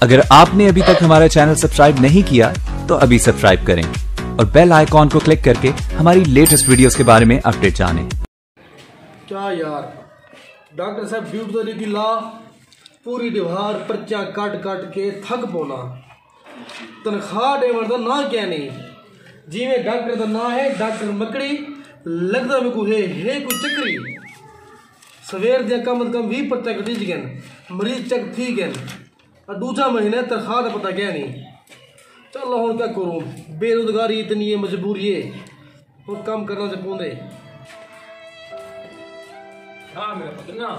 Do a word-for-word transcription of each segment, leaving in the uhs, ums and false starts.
اگر آپ نے ابھی تک ہمارا چینل سبسکرائب نہیں کیا تو ابھی سبسکرائب کریں اور بیل آئیکن کو کلک کر کے ہماری لیٹسٹ ویڈیوز کے بارے میں اپڈیٹ جانیں۔ کیا یار، ڈاکٹر صاحب ڈیوٹی دا ڈیتی لا، پوری ڈیوار پرچیاں کٹ کٹ کے تھک پونا۔ تنخواہ ڈیوݨ دا ناں کیا نہیں؟ جیویں ڈاکٹر دا ناں ہے ڈاکٹر مکڑی، لگدا میکوں ہے ہے کوئی چکری۔ سویر دیاں کم از کم ویہہ پرچیاں کٹیج گن، مریض چیک تھی گن۔ ݙوجھا مہینہ ہے، تنخواہ دا پتہ کیا نہیں۔ چلو ہݨ کیا کروں، بے روزگاری اتنی ہے، مجبوری ہے، ہݨ کم کرنا تے پوندے۔ ہاں میرا پتر نا،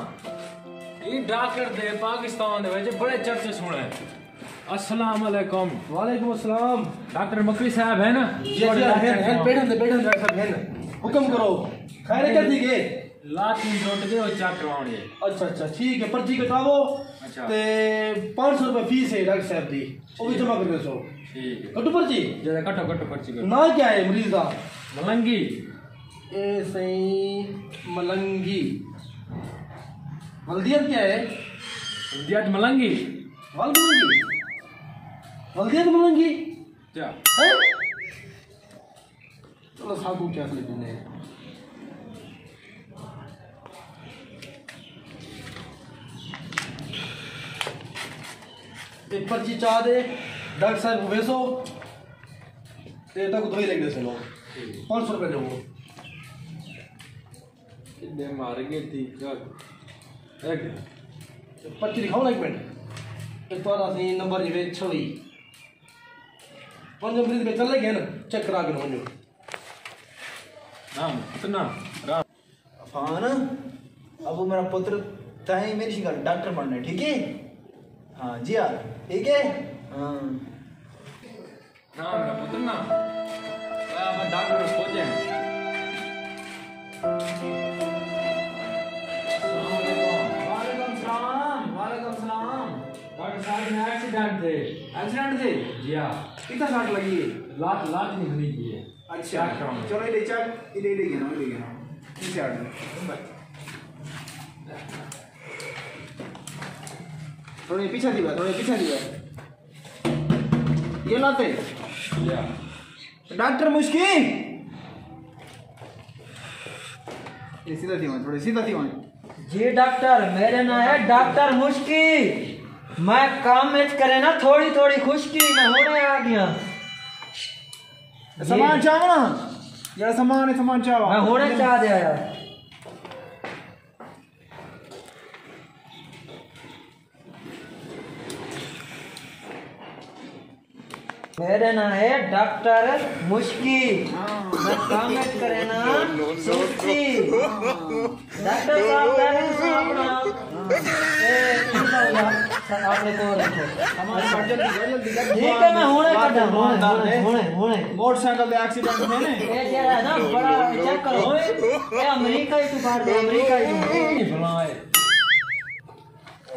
ایں ڈاکٹر دے پاکستان دے وچ بڑے چرچے سݨے۔ السلام علیکم۔ وعلیکم السلام۔ ڈاکٹر مکری صاحب ہے نا؟ جی جی، ہن ہن بیٹھن دے، بیٹھن دے ڈاکٹر صاحب ہن۔ حکم کرو، خیر کر دی گے؟ لات نہیں ٹوٹ گئے، وہ چیک کرواؤں گے۔ اچھا اچھا، ٹھیک ہے، پرچی کٹاو۔ اچھا۔ تے پانچ سو روپے فیس ہے ڈاکٹر صاحب دی، وہ بھی جمع کر دیسو۔ ٹھیک ہے۔ کٹو پرچی؟ جی، کٹو، کٹو پرچی کٹو۔ ناں کیا ہے مریض دا؟ ملنگی۔ اے سائیں ملنگی۔ ولدیت کیا ہے؟ ولدیت ملنگی۔ ول ملنگی؟ ولدیت ملنگی؟ کیا؟ ہیں؟ چلو ساکوں کیا سمجھنے۔ ایک پرچی چاہ دے، ڈاکٹر صاحب کو بھیجو، تے تک دوائی لکھ دے سنو۔ پانچ سو روپے دے وہ۔ کنے مار گئے تھی کیا؟ ایک۔ پرچی لکھاؤ نا ایک منٹ۔ ایک تو آتا سی نمبر جی چھوئی۔ ونڄو مریض میں چلے ڳئے نا، چیک کرا کے ونڄو۔ رام، اتنا، رام۔ عفان، ابو میرا پتر، تائیں میری شکل ڈاکٹر بننے، ٹھیک ہے؟ ہاں جی یار، ٹھیک ہے؟ ہاں۔ رام میرا پتر نا، میں ڈاکٹر پہنچے ہیں۔ السلام علیکم۔ وعلیکم السلام، وعلیکم السلام۔ ڈاکٹر صاحب نے ایکسیڈنٹ تھے۔ ایکسیڈنٹ تھے؟ جی ہاں۔ کتنا سٹ لگی ہے؟ لات، لات نہیں بھنی گئی ہے۔ اچھا۔ چیک کراؤں گا۔ چلو، ادھر چیک، ادھر، ادھر گھنو، ادھر گھنو۔ پیچھے ہٹ جاؤ۔ تھوڑے پیچھے دی بات، تھوڑے پیچھے دی بات۔ یہ لاتے۔ جی ہاں۔ ڈاکٹر مشکی۔ یہ سیدھا تھی وہاں، تھوڑے سیدھا تھی وہاں۔ جی ڈاکٹر، میرے ناں ہے ڈاکٹر مشکی۔ میں کم اچ کرے نا تھوڑی تھوڑی خشکی، میں ہنے آ گیا۔ سامان چاہو نا؟ یار سامان ہے، سامان چاہو۔ میں ہنے چاہ دے آیا۔ میرے ناں ہے ڈاکٹر مشکی۔ میں کامنٹ کرے نا سوچی۔ ڈاکٹر صاحب، پہلے تساں اپنا، اے، اپنا، اپنے کول رکھو۔ ٹھیک ہے، میں ہنے کڈھاں، ہنے، ہنے، ہنے، ہنے۔ موٹر سائیکل دے ایکسیڈنٹ تھے نے۔ اے جیڑھا ہے نا، بڑا چیک کرو۔ اے امریکہ ہی تو باہر دے، امریکہ ہی تو۔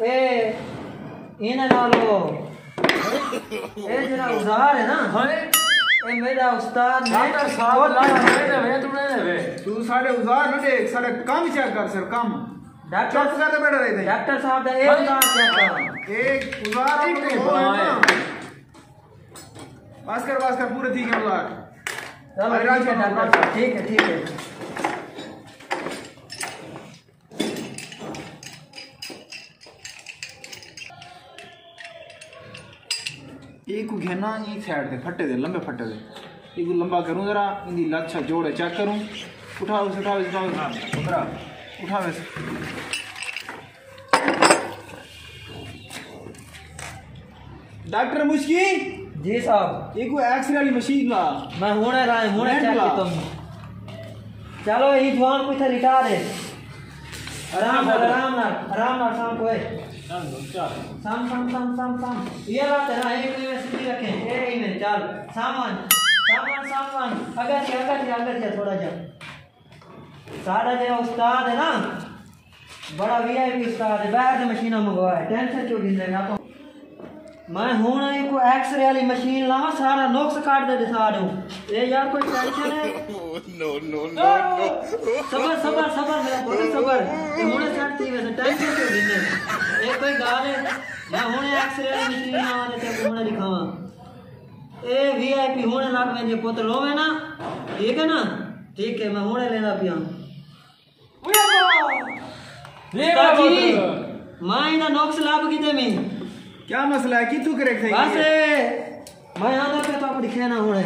اے، انہاں نالو، اے جیڑھا اوزار ہے نا، اے میرا استاد نے ڈاکٹر صاحب، لا دے وے، تو دے وے۔ تو ساڈے اوزار نہ دیکھ، ساڈا کم چیک کر سر، کم۔ ڈاکٹر چپ کر تے بیٹھا رہے تھے۔ ڈاکٹر صاحب دا اے اوزار چیک کر۔ اے اوزار اپنے کول ہے نا۔ بس کر، بس کر، پورے تھی گئے اوزار۔ چلو ٹھیک ہے ڈاکٹر صاحب، ٹھیک ہے، ٹھیک ہے۔ ایکوں گھناں ایں سائیڈ تے پھٹے دے، لمبے پھٹے دے۔ ایکوں لمبا کروں ذرا، ایندی لت شت جوڑ چیک کروں۔ اٹھا ویسے، اٹھا ویسے، اٹھا ویسے۔ اٹھا ویسے۔ ڈاکٹر مشکی۔ جی صاحب۔ ایکوں ایکس رے والی مشین لا۔ میں ہنے رائے، ہنے چیک کیتا۔ چلو، اے جوان کوئی تھا ریٹائر ہے۔ آرام نال، آرام نال، آرام نال سام کوئے۔ سام، سام، سام، سام، سام۔ یہ بات ہے نا، ایک میں سیدھی رکھیں، اے ہی میں، چل۔ سامان، سامان، سامان۔ اگر جی، اگر جی، اگر جی، تھوڑا جا۔ ساڈا جیڑھا استاد ہے نا، بڑا وی آئی پی استاد ہے، باہر تے مشیناں منگوائے، ٹینشن کیوں گھندے نے آپاں؟ میں ہن ایکوں ایکس رے والی مشین لاواں، سارا نقص کڈھ تے ڈسا ڈوں۔ اے یار کوئی ٹینشن ہے؟ نو، نو، نو، نو۔ صبر، صبر، صبر، میرا پتر، صبر۔ اے ہن سیٹ تھی ویسے، ٹینشن کیوں گھندے؟ اے کوئی ڳالھ ہے؟ میں ہݨے ایکس رے والی مشین آواں تے تیکوں ہݨے ݙکھاواں۔ اے وی آئی پی ہݨے لڳ ویندے پتر، رووے نا؟ ٹھیک ہے نا؟ ٹھیک ہے، میں ہݨے لیندا پیاں۔ جی استاد جی، پتر۔ ماں ایندا نقص لب کیتے میں۔ کیا مسئلہ ہے؟ کتھوں کریک تھئی بس ہے؟ اے، میں آندا پیا تو آپ دکھے نہ ہونے۔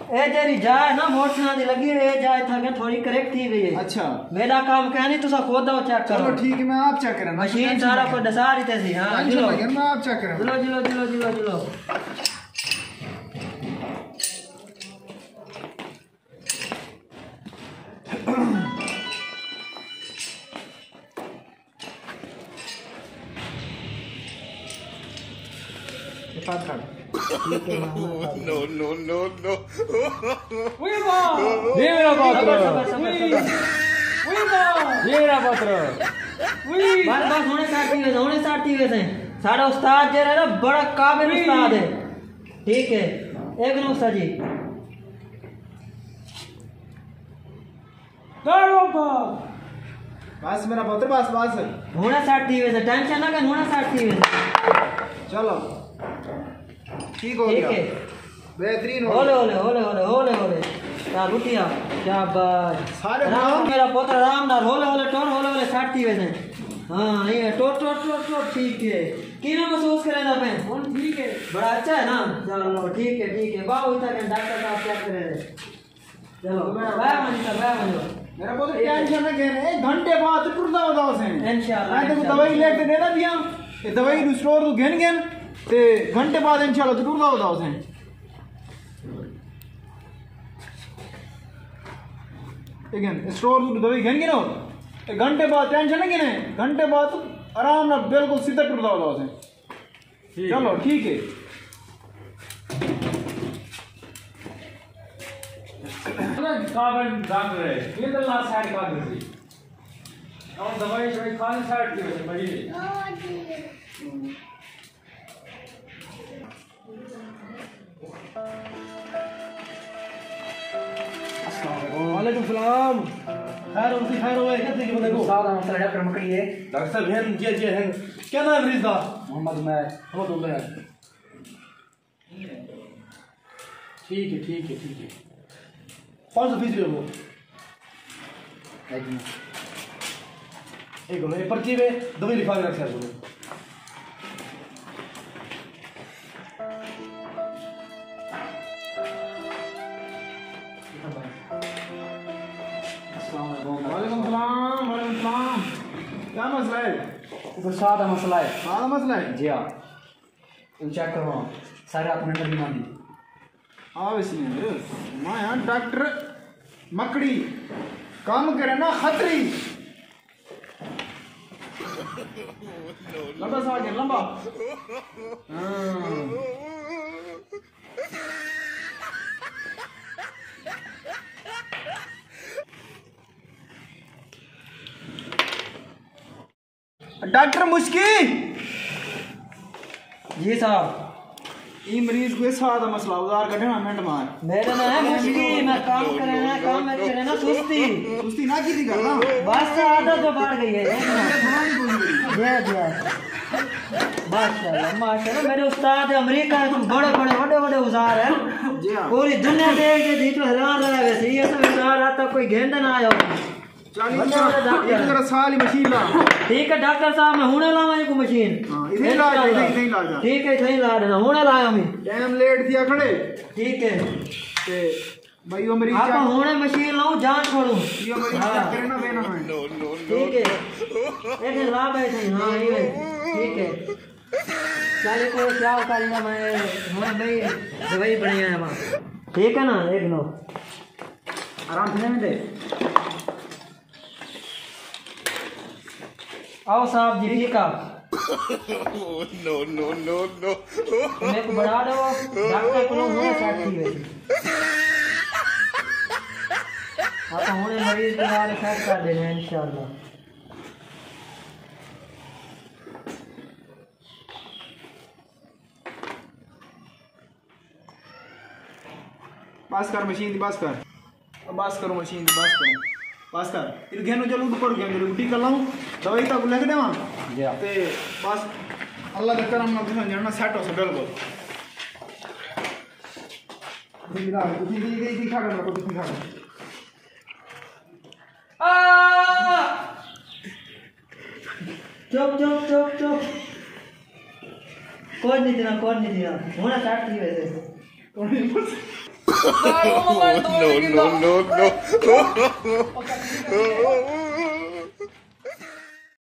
اے جیڑی جا ہے نا موٹر سائیکل دی لگی ہے، اے جا اتھاں کے تھوڑی کریک تھی گئی ہے۔ اچھا۔ میرا کام کہہ نہیں، تسا خود آؤ چیک کرو۔ چلو ٹھیک ہے، میں آپ چیک کراں۔ مشین ٹینشن سارا نہ کو ڈسا رہی تے سی، ہاں، ٹینشن جلو۔ نہ گھن، میں آپ چیک کراں۔ جلو، جلو، جلو، جلو، جلو۔ نو، نو، نو، نو۔ وی واہ! جی میرا پتر۔ صبر، صبر، صبر، صبر۔ وی واہ! جی میرا پتر۔ وی۔ بس، بس، ہݨے سیٹ تھی ویسے، ہݨے سیٹ تھی ویسے۔ ساݙا استاد جیڑھا ہے نا، بڑا قابل وی۔ استاد ہے۔ ٹھیک ہے، ایک نقطہ جی۔ داڑو با۔ بس میرا پتر، بس، بس۔ ہݨے سیٹ تھی ویسے، ٹینشن نہ کر، ہݨے سیٹ تھی ویسے۔ چلو۔ ٹھیک ہو ٹھیک گیا۔ ہے۔ بہترین ہو ہولے، گیا۔ ہولے، ہولے، ہولے، ہولے، ہولے۔ کیا بٹیا، کیا بات۔ سارے آرام، بھرا۔ میرا پتر آرام نال، ہولے، ہولے، ٹر، ہولے، ہولے، سیٹ تھی ویسے۔ ہاں، یہ ٹر، ٹر، ٹر، ٹر، ٹھیک ہے۔ کیویں محسوس کریندا پئے؟ ہݨ ٹھیک ہے۔ بڑا اچھا ہے نا؟ چلو، ٹھیک ہے، ٹھیک ہے۔ باہو اتھا کے ڈاکٹر صاحب چیک کرے۔ چلو، بائے منی سر، بائے منی۔ میرا پتر ٹینشن نہ گھن، ایک گھنٹے بعد ٹردا ہودا ہوسے۔ انشاءاللہ، میں تیکوں انشاءاللہ۔ دوائی لکھ کے ݙیندا پیاں، اے دوائی نوں سٹور توں گھن گھن، تے گھنٹے بعد انشاءاللہ توں ٹردا ہودا ہوسے۔ اے گھن، سٹور توں دوائی گھن گھن ہو، تے گھنٹے بعد ٹینشن نہ گھنے، گھنٹے بعد آرام نال بالکل سیدھا ٹردا ہودا ہوسے۔ ٹھیک چلو، ہے۔ ٹھیک ہے۔ قابل ڈاکٹر ہے، یہ تو لا سائیڈ کا دے۔ اور دوائی شوائی کھانی سائیڈ کی وجہ بڑی ہے۔ السلام علیکم۔ وعلیکم السلام۔ خیر ہو سی، خیر ہوئے، کتنے کی بندے کو؟ سارا مسئلہ ڈاکٹر مکئی ہے۔ ڈاکٹر صاحب، ہن جی، جی، ہن۔ کیا نام ہے مریض دا؟ محمد عمیر۔ محمد عمیر۔ ٹھیک ہے، ٹھیک ہے، ٹھیک ہے۔ پانچ سو فیس لے لو۔ ایک منٹ۔ ایک منٹ، یہ پرچی میں دوائی لکھا کے رکھ سکتے ہو۔ السلام علیکم۔ وعلیکم السلام، وعلیکم السلام۔ کیا مسئلہ ہے؟ وہ تو سادہ مسئلہ ہے۔ سادہ مسئلہ ہے؟ جی ہاں۔ تم چیک کرو، سارے ہاتھ میں نظر نہیں آندی۔ آ ویسی نے، میں ہاں ڈاکٹر مکڑی، کم کرے نا خطری۔ لمبا سا آ گیا، لمبا۔ ہاں۔ ڈاکٹر مشکی۔ جی صاحب۔ ایں مریض کوں ساہ دا مسئلہ، ادھار کڈھݨا، منٹ مار۔ میرا ناں ہے مشکی، میں کم کرݨا، کم میں کرݨا سستی۔ سستی نہ کیتی کر نا۔ بس عادت جو بڑھ گئی ہے۔ جی، جی۔ ماشاءاللہ، ماشاءاللہ، میرے استاد امریکہ ہے، تم بڑے بڑے، وڈے وڈے ازار ہیں۔ جی ہاں۔ پوری دنیا دیکھ کے جی تو حیران رہ ویسی، یہ سب ازار آتا کوئی گھنڈ نہ آیا۔ چالیس ونڄو تے ڈاکٹر۔ ہک ذرا ساہ آلی مشین لا۔ ٹھیک ہے ڈاکٹر صاحب، میں ہݨے لاواں ہک مشین۔ ہاں، اتھے لا جا، انشاءاللہ۔ اتھے لا جا۔ ٹھیک ہے، اتھے لا ݙینا، ہݨے لایا میں۔ ٹائم لیٹ تھیا کھڑے۔ ٹھیک ہے۔ تے بھائی، او مریض آپاں چا- ہݨے مشین لاؤں، جان چھوڑوں۔ ایہو مریض ہاں۔ چیک کرے نہ، وینا میں۔ ٹھیک ہے۔ ایک لا بیٹھے، ہاں، یہ ہے۔ ٹھیک ہے۔ چلے کوئی کیا کر لینا، میں ہݨے بھائی دوائی بݨائی آیا ہاں۔ ٹھیک ہے نا، ایک نو۔ آرام سے نہیں دے۔ آؤ صاحب جی، ٹھیک آ۔ نو، نو، نو، نو۔ میکوں بݨا ݙیو، ڈاکٹر کولوں ہݨے سیٹ تھی ویسی۔ آپاں ہݨے مریض دے نال سیٹ کر ݙینا انشاءاللہ۔ بس کر مشین دی، بس کر۔ بس کرو مشین دی، بس کرو۔ بس کر۔ اے گھنو چلو، اوپر گھنو چلو، ٹیکا لاؤں۔ دوائی تاکوں لکھ ݙیواں۔ تے بس اللہ دے کرم نال تساں جننا سیٹ ہو سو بالکل۔ دکھا دے، دکھا دے، دکھا دے۔ چپ، چپ، چپ، چپ۔ کچھ نہیں دینا، کچھ نہیں دینا۔ ہونا سیٹ تھی ویسے۔ No, no, no, no.